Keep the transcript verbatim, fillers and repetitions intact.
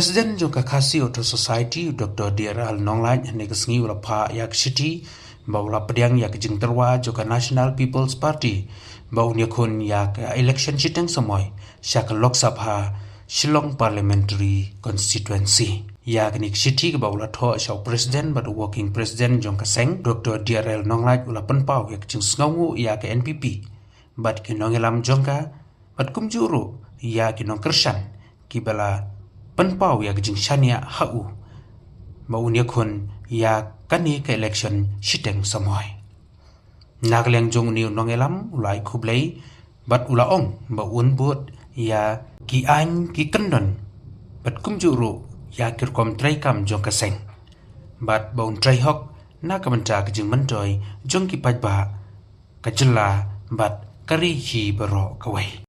President jong ka Khasi Auto Society, Dr D R L Nonglait, hynne ka sngi u la phah ïa ka shithi ba u la pdiang ïa ka jingtyrwa jong ka National People's Party ba un ïakhun ïa ka election shiteng samoi sha ka Lok Sabha Shillong Parliamentary Constituency. Ïa kane ka shithi kaba u la thoh sha u President bad u Working President jong ka seng, Dr D R L Nonglait, u la pynpaw ïa ka jingsngewnguh ïa ka N P P bad ki nongïalam jong ka, bad kumjuh ruh ïa ki nongkyrshan kiba la pynpaw ïa ka jingshaniah ha u ba un ïakhun ïa kane ka election shiteng samoi. Na ka liang jong une u nongïalam u la ai khublei bad u la ong ba un bud ïa ki aiñ ki kyndon bad kumjuh ruh ïa ki rukom treikam jong ka seng bad ba un trei hok na ka bynta ka jingmyntoi jong ki paidbah ka jylla bad ka ri hi baroh kawei.